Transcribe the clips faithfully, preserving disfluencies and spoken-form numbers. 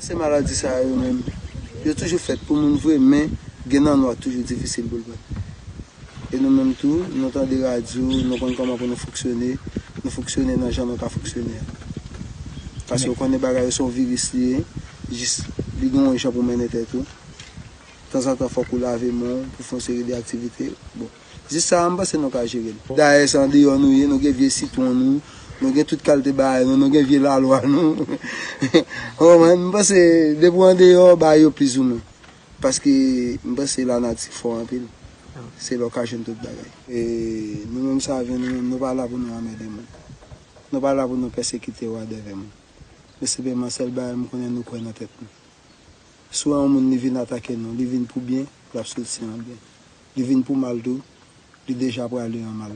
Se maladi sa yo menm, yo toujou fèt pou moun vre, men gen nan nou a toujou difisil pou l pran. E nou menm tou, nou tande radyo, nou konn kòman pou nou fonksyone, nou fonksyone nan jan nou ka fonksyone a. Paske ou konnen bagay yo se yon viris li ye, jis li gen yon jan pou mennen tèt ou. Tanzantan fòk ou lave men w pou fè yon seri de aktivite. Bon, jis sa a, m panse nou ka jere l. Dayè, se andeyò nou ye, nou gen vye sitwon nou, nou gen tout kalite bagay nou, nou gen vye lalwa nou. Ou konprann? M panse depi w andeyò, bagay yo plizoumwen. Paske m panse lanati fò anpil. Se la w ka jwenn tout bagay. E nou menm Savyen, nou menm, nou pa la pou nou anmède moun. Nou pa la pou nou pèsekite yo a dèvè moun. Men senpleman, sèl bagay m konnen, nou kwè nan tèt nou. Si w wè yon moun li vin atake nou, li vin pou byen, l ap soti an byen. Li vin pou mal tou, li deja prale an mal.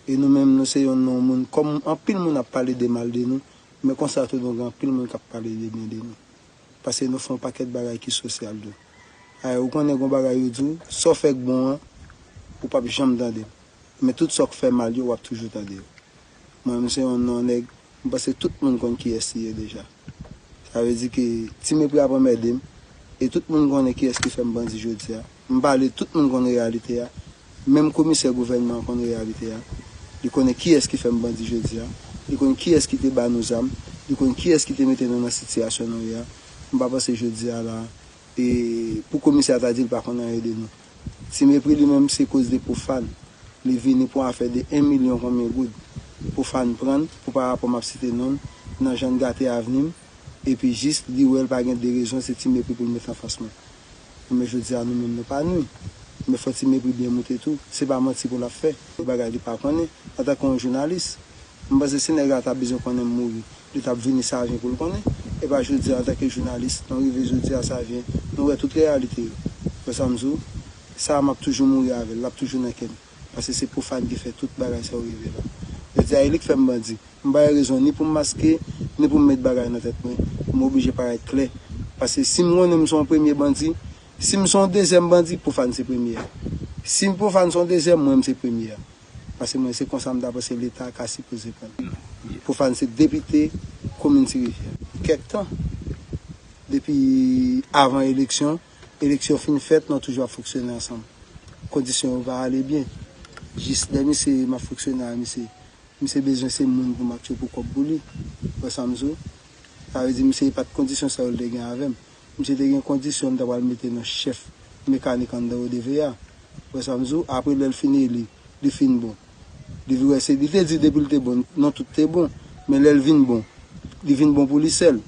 E nou menm, nou se yonn nan yon moun, kòm anpil moun ap pale de mal de nou, men konsa tou nou gen anpil moun k ap pale de byen de nou. Paske nou fè yon pakèt bagay ki sosyal tou. Ayè, ou konnen gon bagay yo di w, sa w fè k bon an, ou p ap janm tande l. Men tout sa w k fè mal yo, w ap toujou tande yo. Mwen menm se yonn nan nèg, m panse tout moun konn kiyès li ye deja. Sa vle di ke Ti Mepri ap anmède m, e tout moun konnen kiyès ki fè m bandi jodi a. M pale, tout moun konn reyalite a. Menm komisè gouvènman an konn reyalite a. Li konnen kiyès ki fè m bandi jodi a. Li konn kiyès ki te ba nou zam. Li konn kiyès ki te mete nou nan sitiyasyon nou ye a. M pa panse jodi a la, e pou komisè a ta di l pa konn anyen de nou. Ti Mepri li menm se koz de Pwofàn. Li vini pou afè de en milyon konbyen goud. Pwofàn pran l pou parapò m ap site non l, nan jan l gate avni m, epi jis li wè l pa gen de rezon, se Ti Mepri pou l met anfas mwen. Men jodi a nou menm nou pa nwi. Men fò Ti Mepri byen moute tou. Se pa manti pou l ap fè. Bagay li pa konnen. Antanke yon jounalis, m panse si nèg la ta bezwen konnen m mouri, li t ap vini Savyen pou l konnen. E pa jodi a, antanke jounalis, nou rive jodi a Savyen, nou wè tout reyalite yo. Wè sa m di w? Sa a m ap toujou mouri avè l, l ap toujou nan kè m. Paske se Pwofàn ki fè tout bagay sa yo rive la. Jodi a, e li k fè m bandi. M pa gen rezon ni pou m maske, ni pou m met bagay nan tèt mwen. M oblije parèt klè. Paske si m konnen m se yon premye bandi, si m se yon dezyèm bandi, Pwofàn se premye a. Si Pwofàn se yon dezyèm, mwen m se premye a. Paske mwen se konsa m ta panse Leta ka sipoze pran l. Pwofàn se depite komin Ti Rivyè. Kèk tan, depi avan eleksyon, eleksyon fin fèt, nou toujou ap fonksyone ansanm. Kondisyon yo pa ale byen. Jis lè misye, m ap fonksyone a misye, misye bezwen se moun pou m ap tchwe pou kòb pou li. Wè sa m di w? Sa vle di misye pa t kondisyon sa yo l te gen avè m. Misye te gen kondisyon m ta pral mete nan chèf mekanik anndan O D V A. Wè sa m di w? Apre lè l fin eli, li fin bon. Li vin wè se, li te di depi l te bon, non tout te bon. Men lè l vin bon, li vin bon pou li sèl.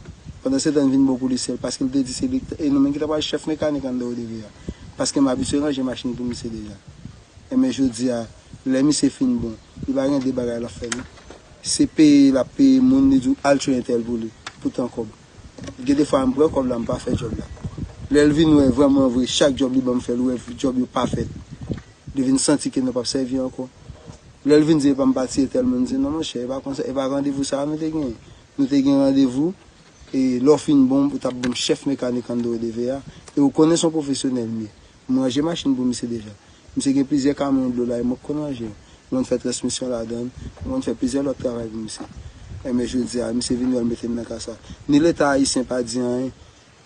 Pandan se tan l vin bon pou li sèl, paske l te di se li, e nou menm ki ta pral chèf mekanik anndan O D V A. Paske m abitye ranje machin pou misye deja. Enben jodi a, lè misye fin bon, li pa gen de bagay l ap fè non. Se peye l ap peye moun, li di w al tchwe entèl pou li, pou tan kòb. Gen de fwa m pran kòb la, m pa fè djòb la. Lè l vin wè vrèman vre, chak djòb li ban m fè, l wè djòb yo pa fèt. Li vin santi ke nou p ap sèvi ankò. Lè l vin di epa m pati entèl moun, m di non monchè, e pa konsa, e pa randevou sa a nou te genyen. Nou te gen randevou, e lè w fin bon, ou t ap ban m chèf mekanik anndan O D V A, e ou konnen se yon pwofesyonèl m ye. M ranje machin pou misye deja. Misye gen plizyè kamyon dlo la, e mwen k konn ranje yo. M konn fè transmisyon ladan l, m konn fè plizyè lòt travay pou misye. Enben jodi a, misye vin wè l mete m nan ka sa. Ni Leta ayisyen pa di anyen,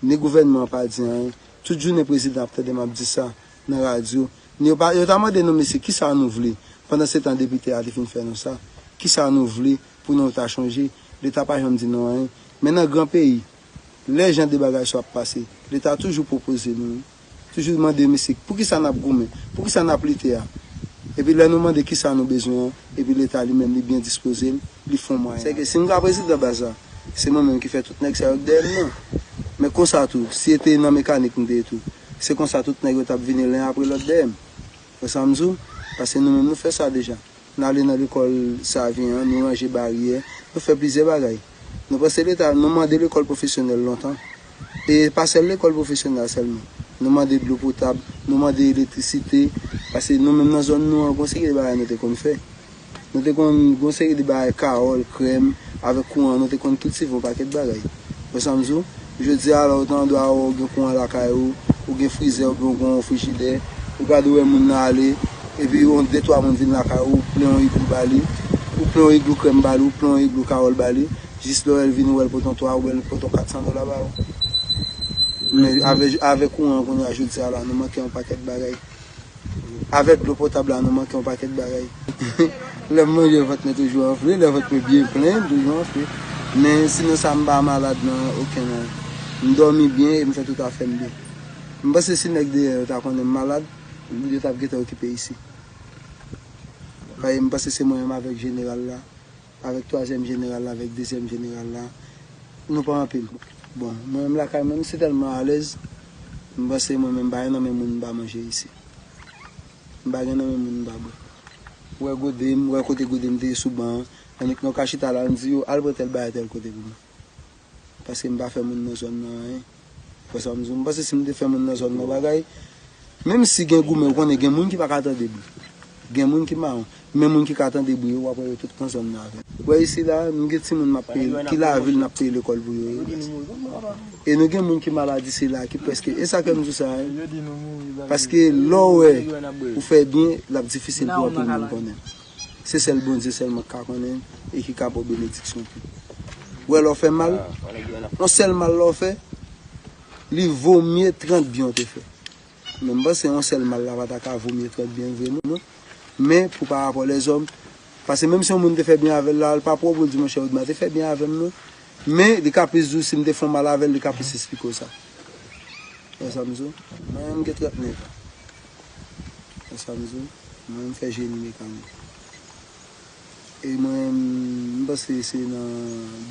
ni gouvènman an pa di anyen. Tout jounen prezidan ap tande m ap di sa nan radyo. Ni yo pa, yo ta mande nou, mesye, kisa nou vle? Pandan se tan depite a te fin fè nou sa. Kisa nou vle pou nou ta chanje? Leta pa janm di nou anyen. Men nan gran peyi, lè jan de bagay sa yo ap pase, Leta toujou pwopoze nou, toujou mande, mesye, poukisa n ap goumen? Poukisa n ap lite a? Epi lè nou mande kisa nou bezwen an, epi Leta li menm li byen dispoze l, li fè yon mwayen. Sèke si m ka prezidan baz la, se mwen menm ki fè tout nèg sa yo k dèyè m nan. Men konsa tou, si se te nan mekanik m te ye tou, se konsa tout nèg yo t ap vini len apre lòt dèyè m. Wè sa m di w? Paske nou menm nou fè sa deja. Nou ale nan lekòl Savyen an, nou ranje baryè, nou fè plizyè bagay. Nou panse Leta, nou mande lekòl pwofesyonèl lontan. E pa sèl lekòl pwofesyonèl sèlman. Nou mande dlo potab, nou mande elektrisite, paske nou menm nan zòn nou an, gon seri de bagay nou te konn fè. Nou te konn gon seri de bagay, kawòl, krèm, avèk kouran, nou te konn kiltive yon pakèt bagay. Wè sa m di w? Jodi a la, ou ta andwa ou gen kouran lakay ou, ou gen frizè oubyen ou gen yon frijidè, ou gade ou wè moun nan ale, epi yon de twa moun vin lakay ou, ou plen yon iglou ba li, ou plen yon iglou krèm ba li, ou plen yon iglou kawòl ba li, jis lè w wè l vini, ou wè l pote yon twa, ou wè l pote yon kat san dola ba ou. Men avè, avè kouran kounye a jodi a la, nou manke yon pakèt bagay. Avè dlo potab la, nou manke yon pakèt bagay. Lè m manje, vant mwen toujou anfle, lè vant mwen byen plen, toujou anfle. Men sinon sa, m pa malad nan okenn. M dòmi byen e m fè tout afè m byen. M panse si nèg deyò yo ta konnen m malad, yo t ap gentan okipe isi. Paske m panse se mwen menm avèk jeneral la, avèk twazyèm jeneral la, avèk dezyèm jeneral la. Nou pa anpil. Bon, mwen menm lakay mwen, m si tèlman alèz, m panse mwen menm m pa gen nan men moun m pa manje isi. M pa gen nan men moun m pa bwè. Ou wè gode m, ou wè kote gode m te ye sou ban an, annik nou ka chita la, n di yo, al pran tèl bagay tèl kote pou mwen. Paske m pa fè moun nan zòn nan anyen. Ou wè sa m di w? M panse si m te fè moun nan zòn nan bagay, menm si gen goumen, ou konnen gen moun ki pa ka tande bri. Gen moun ki mawon. Men moun ki ka tande bri yo, w ap wè yo tout nan zòn nan avè m. Ou wè isi la, nou gen timoun m ap peye, ki lavil n ap peye lekòl pou yo. E nou gen moun ki malad isi la, ki prèske, e sa k fè m di w sa, wi. Paske lè w wè ou fè byen, l ap difisil pou anpil moun konnen. Se sèl Bondye sèlman k ka konnen e ki ka ba w benediksyon tou. Ou wè lè w fè mal, yon sèl mal lè w fè, li vo mye trant byen w te fè. Men m panse yon sèl mal la pa ta ka vo mye trant byen vre non. Men pou pa rapò lèzòm, paske menm si yon moun te fè byen avè l la, l pa pwòp pou l di monchè Odma te fè byen avè m non. Men li ka plis di w si m te fè yon mal avè l, li ka plis esplike w sa. Wè sa m di w? Mwen menm m gen trant nèf an. Wè sa m di w? Mwen menm m fè jeni mekanik. E mwen menm, m panse se nan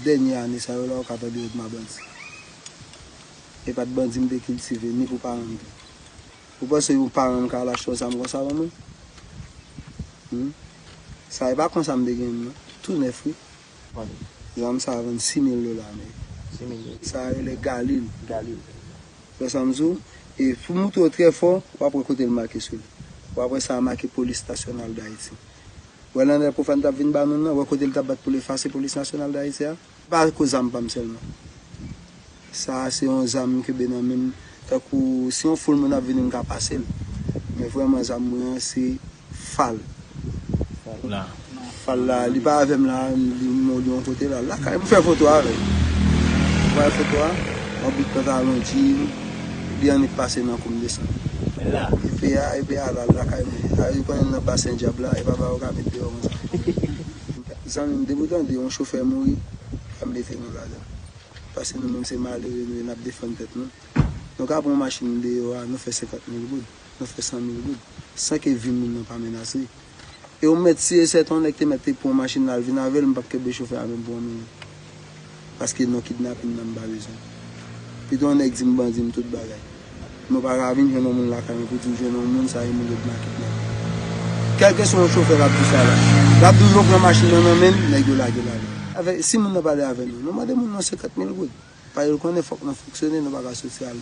dènye ane sa yo la ou ka tande Odma bandi. E pa t bandi m te kiltive, ni pou paran m tou. Ou panse yon paran m ka al achte yon zam konsa ban mwen? Hmm? Sa e pa konsa m te gen l non. Tou nèf wi. Zam sa a vann sis mil dola ameriken. Sa a rele Galil. Wè sa m di w? E pou moutre w trè fò, w ap wè kote l make sou li. W ap wè sa a make Polis Nasyonal d Ayiti. Wè lè Profane t ap vin ba nou nan, wè kote l t ap bat pou l efase Polis Nasyonal d Ayiti a. Pa akoz zam pa m sèlman. Sa a se yon zam m kenbe nan men m. Tankou si yon foul moun ap vini, m ka pase l. Men vrèman zam mwen an se Fal. Fal la, li pa avè m la, li mò li yon kote la. Lakay m fè foto avè l. Ou wè foto a? Yon bout pantalon djin, li annik pase nan kou m desann. Epe a, epe a la, lakay mwen. A, yo konnen nan Basen Dyab la, e pa ba yo ka met deyò konsa. Zanmi m, depi w tande yon chofè mouri, pa mete nou ladan. Paske nou menm se malere nou ye, n ap defann tèt nou. Nou ka pran yon machin deyò a, nou fè senkant mil goud, nou fè san mil goud, san ke vi moun nan pa menase. E ou mèt si e sèten yon nèg te mèt te pran yon machin la, l vin avè l, m p ap kenbe chofè a menm pou yon minit. Paske non kidnapin nan m pa bezwen. Pito yon nèg di m bandi m tout bagay. Men w pa ka vin jwenn yon moun lakay mwen pou di w jwenn yon moun sa e moun yo t make nan. Kèlkeswa yon chofè k ap di w sa la, l ap di w yo pran machin nan nan men l, nèg yo lage l avè l. Avè, si moun nan pale avè nou, nou mande moun nan senkant mil goud. Paske l konnen fòk nou fonksyone, nou pa ka soti al,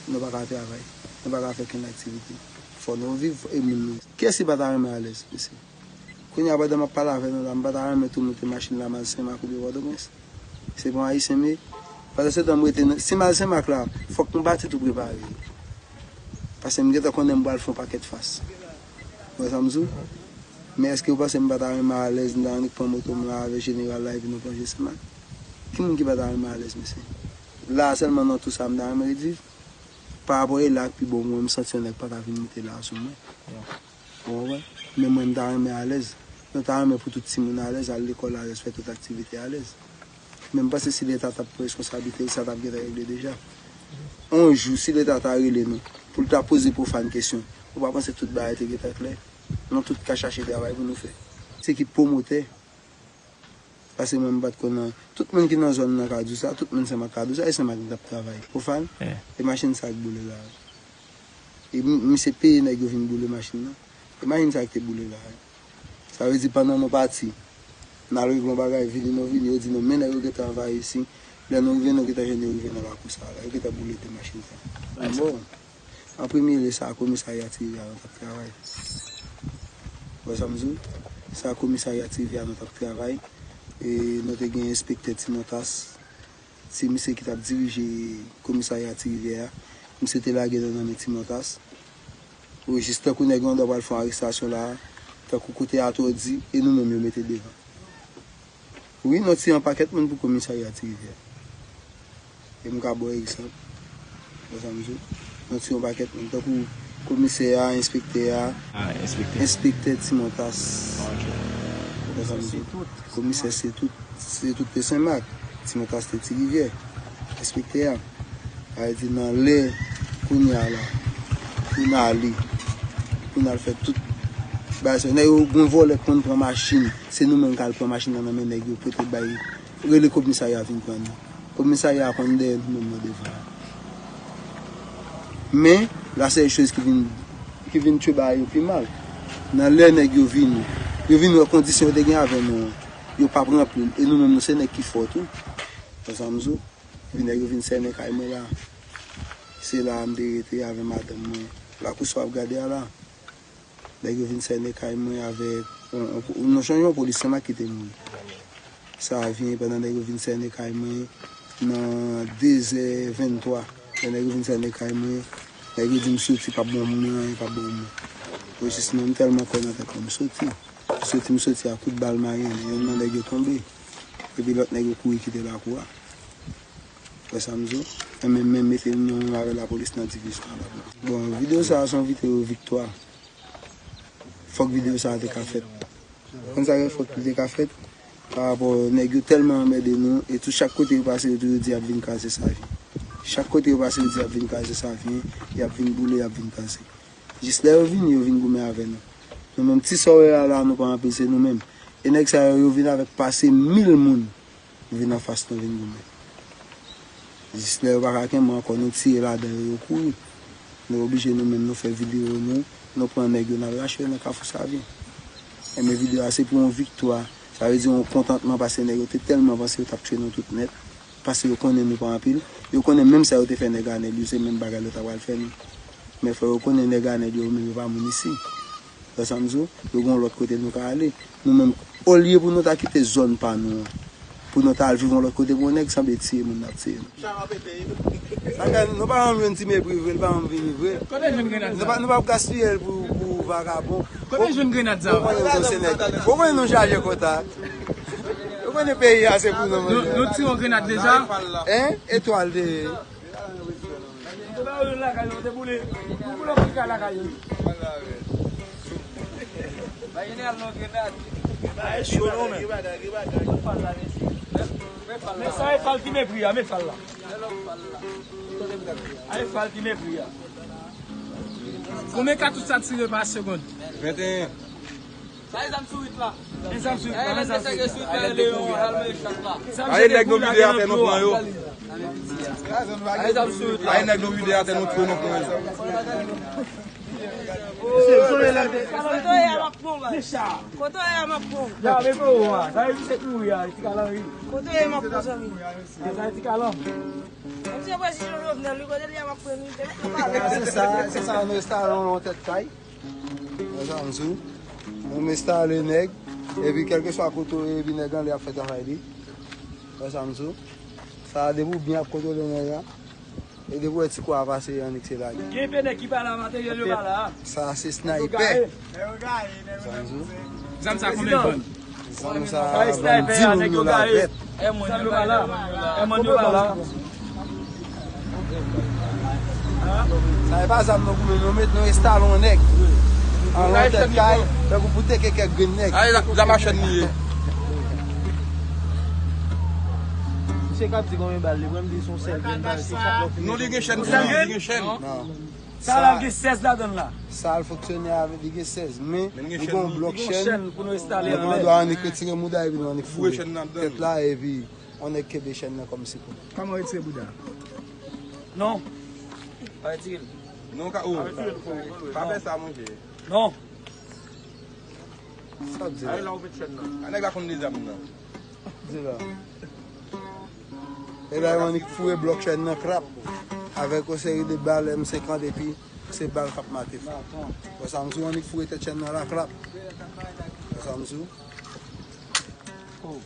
nou pa ka travay, nou pa ka fè kenn aktivite. Fò nou viv e moun nou. Kiyès ki pa ta renmen alèz, mesye? Kounye a pandan m ap pale avè nou la, m pa ta renmen tou moute machin la m al Senmak oubyen Pòtoprens. Se pa yon Ayisyen m ye. Pandan se tan m rete nan, si m al Senmak la, fòk m pati tou prepare. Paske m gentan konnen m pral fè yon pakèt fas. Ou wè sa m di w? Men èske w panse m pa ta renmen alèz, m ta annik pran moto m la avè jeneral la epi nou plonje Senmak? Ki moun ki pa ta renmen alèz, mesye? La a sèlman nan tou sa m ta renmen ret viv. Pa rapò e la k pi bon mwen, m santi yon nèg pa ta vin moute la a sou mwen. Ou konprann? Men mwen, m ta renmen alèz. Nou ta renmen pou tout timoun alèz, al lekòl alèz, fè tout aktivite alèz. Men m panse si Leta t ap pran responsablite l, sa t ap gentan regle deja. On jou, si Leta ta rele nou, pou l ta poze Profane kesyon, ou pa panse tout bagay te gentan klè? Nou tout ka chache travay pou nou fè. Se ki pwomotè, paske mwen m pa t konn nan, tout moun ki nan zòn nan ka di w sa, tout moun Senmak ka di w sa, e Senmak ki t ap travay. Profane, e machin sa k boule la. E m- misye peye nèg yo vin boule machin nan. E machin sa ki te boule la. Sa vle di pandan nou pati, n al regle yon bagay, vini nou vini, yo di nou men nèg yo gentan anvayi isi. Lè nou rive, nou gentan jwenn yo rive nan lakou sa la. Yo gentan boule de machin sa. Bon, an premye lye, sa komisarya Ti Rivyè a nou t ap travay. Ou wè sa m di w? Sa komisarya Ti Rivyè a nou t ap travay. E nou te gen enspektè Ti Montas. Se misye ki t ap dirije komisarya Ti Rivyè a. Misye te lage nou nan men Ti Montas. Wi, jis tankou nèg yo anndan pral fè yon arestasyon la a, tankou kote atòdi, e nou menm yo mete devan. Wi, nou tiye yon pakèt moun pou komisarya Ti Rivyè. E m ka ba w egzanp. Wè sa m di w? Nou tiye yon pakèt moun. Tankou komisè a, enspektè a, Ah, enspektè. Enspektè Ti Montas. Ok. Wè sa m di w? Komisè se tout, se tout te Senmak. Ti Montas te Ti Rivyè. Enspektè a. Sa vle di nan lè kounye a la, pou n ale, pou n al fè tout bagay sa yo. Nèg yo, gon vòlè k konn pran machin, se nou menm k al pran machin nan nan men nèg yo, pote bay, rele komisarya vin pran nou. Komisarya a konn dèyè nou menm nan devan. Men, la sèl choz ki vin, ki vin tchwe bagay yo pi mal. Nan lè nèg yo vini, yo vin wè kondisyon yo te gen avè nou an, yo p ap ranpli l, e nou menm nou se nèg ki fò tou. Wè sa m di w? Epi nèg yo vin sènen kay mwen la. Se la a m te rete avè madanm mwen. Lakou sa w ap gade a la. Nèg yo vin sènen kay mwen avèk yon, yon, nou sonje yon polis Senmak ki te mouri. Sa vyen pandan nèg yo vin sènen kay mwen nan de zè venntwa. Lè nèg yo vin sènen kay mwen, nèg yo di m soti, p ap ban moun nan anyen, p ap ban moun. Mwen jis mwen, m tèlman kwè nan tèt mwen, m soti. M soti, m soti a kout bal mayen, youn nan nèg yo tonbe. Epi lòt nèg yo kouri kite lakou a. Wè sa m di w? Enben, men mete nou menm avè lapolis nan divizyon an lapolis. Bon, videyo sa a se yon videyo viktwa. Fòk videyo sa a te ka fèt. Konn sa fè fòk li te ka fèt? Pa rapò nèg yo tèlman anmède nou, e tou chak kote yo pase, yo toujou di y ap vin kraze Savyen. Chak kote yo pase, yo di y ap vin kraze Savyen, y ap vin boule, y ap vin kraze. Jis lè yo vini, yo vin goumen avè nou. Nou menm, ti sa w wè a la, nou pa anpil, se nou menm. E nèg sa yo, yo vin avèk pase mil moun. Vin anfas nou vin goumen. Jis lè yo pa ka kenbe ankò, nou tire ladan yo, yo kouri. Nou oblije nou menm, nou fè videyo nou, nou pran nèg yo, n al rache yo nan Kafou Savyen. Enben videyo a se pou yon viktwa, sa vle di yon kontantman, paske nèg yo te tèlman panse yo t ap tchwe nou tout nèt, paske yo konnen nou pa anpil, yo konnen menm sa yo te fè nèg Anèl yo, se menm bagay yo ta pral fè nou. Men fò yo konnen nèg Anèl yo, yo menm yo pa moun isi. Wè sa m di w? Yo gen yon lòt kote nou ka ale. Nou menm, olye pou nou ta kite zòn pa nou an, pou nou ta al viv yon lòt kote pou yon nèg sanble tiye moun n ap tiye nou. Sa fè nou pa janm jwenn ti mepri vre, li pa janm vini vre. Kote jwenn grenad sa? Nou pa, nou p ap gaspiye l pou, pou vagabon. Kote jwenn grenad sa? Ou konnen nou se nèg. Ou konnen nou chaje kontak. Ou konnen peyi a se pou nou. Nou, nou tire yon grenad deja? Hein? Etwal te ye. Yo ba yo lakay yo, te boule. Yo boule yon kay lakay yo. Pa jeneral non grenad. Ba e cho non men. Men sa e fal ki mepri a, men fal la. A e fal ki mepri a. Konbyen katouch sa tire pa segonn? Venteyen. Sa e zam sourit la. E zam sourit la, e zam sourit la. Aye nèg nou vide atè nou pran yo. Aye zam sourit la. Aye nèg nou vide atè nou pran yo. Kote w ye a m ap pran w, baz. Kote w ye a m ap pran w. Ya, men pou ou a. Sa e se kouri a, ti kalanri. Kote w ye m ap pran w, zanmi. Sa e ti kalanri. Mwen se prezidan Jovenel, wi, kote l ye a m ap pran w, wi. Se sa, se sa, nou enstale yon tèt kay. Wè sa m di w? Nou enstale nèg, epi kèlkeswa kote w ye, epi nèg anlè ap fè travay li. Wè sa m di w? Sa a depi w byen ap kontwole nèg la. E depi w wè ti kou a pase, annik se lage. Gen pe nèg ki pa la, materyèl yo pa la. Sa a se snaypè. Wè sa m di w? Zam sa konbyen vann? Zam sa vann di moun yo la vèt. Zam yo pa la. Sa e pa zam nou goumen, nou met, nou enstale yon nèg. An yon tèt kay, tankou pou teke kèk grenn nèg. Ay, zam a chèn li ye. Misye k ap di konbyen bal li pran, m di se yon sèl grenn bal, se chak lòt. Non, li gen chèn, li gen chèn. Non. Sa la gen sèz ladan l la. Sa l fonksyone avèk, li gen sèz, men li gen yon blòk chèn. Li gen chèn pou nou enstale anlè. Nou pa dwe annik retire mouda epi nou annik foure tèt la epi yon nèg kenbe chèn nan kòm sipò. Kòman retire bouda? Non. Pa retire l. Non, ka, oh. Pa fè sa, monchè. Non. Sa w di la? Ay, la ou met chèn nan. A nèg la konn de zam nan. Di la. E la, yo annik foure blòk chèn nan krap. Avèk yon seri de bal M senkant epi se bal k ap mate fò. Wè sa m di w, annik foure tèt chèn nan la krap. Wè sa m di w. Oh.